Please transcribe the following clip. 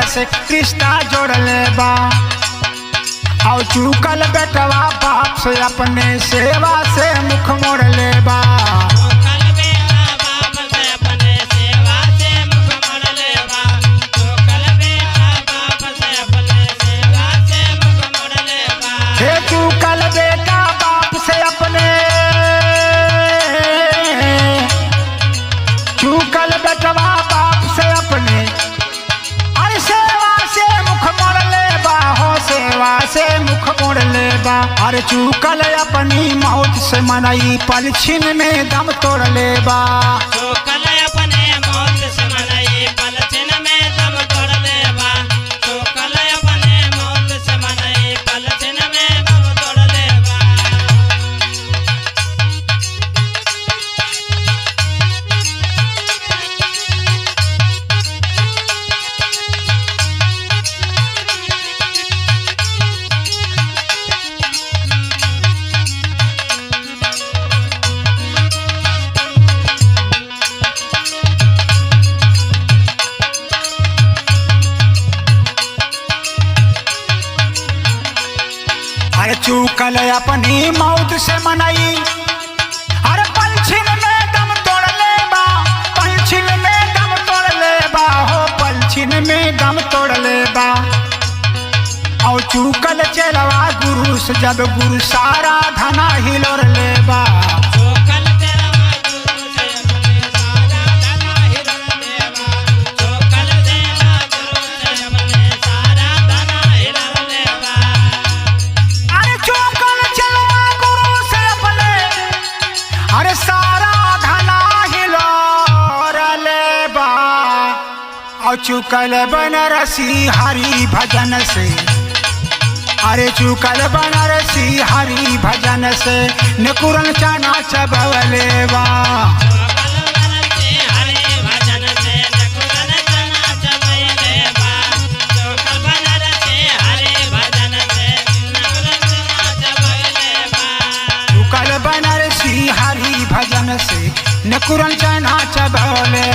से रिश्ता जोड़ ले बा। और चूकल बेटवा बाप से अपने सेवा से मुख मोड़ ले बा। चोकल बेटा बाप से अपने सेवा से मुख मोड़ लेबा। चोकल बेटा बाप से अपने सेवा से मुख मोड़ लेबा। हे चूकल बेटा बाप से अपने, चूकल बेटवा बाप से अपने, अरे सेवा से मुख मोड़ ले बा, हो सेवा से मुख मोड़ ले बा। अरे चूकल अपनी मौत से मनई पल छिन में दम तोड़ ले बा। चोकल अपने मौत से मनई पल छिन में दम तोड़ लेबा। चोकल अपने मौत से मनई पल छिन में दम तोड़ लेबा। अरे चूकल अपनी मौत से मनई, अरे पल छिन में दम तोड़ ले बा, पल छिन में दम तोड़ ले बा, हो पल छिन में दम तोड़ ले बा। और चूकल चलवा गुरु से जब गुरु सारा धना हिलोर ले बा। चोकल चलवा गुरु से अपने सारा धना हिरण लेबा। चोकल चलवा गुरु से अपने सारा धना हिरण लेबा। अरे चूकल चलवा गुरु से अपने, अरे सारा धना हिलोर ले बा। और चूकल बनारसी हरि भजन से, अरे चूकल बनारसी हरि भजन से निकुरन चना चबवले बा। चोकल बनारसी हरि भजन से नकुरन चना चबैलेबा। चोकल बनारसी हरि भजन से नकुरन चना चबैलेबा। चूकल बनारसी हरि भजन से निकुरन चना चबवले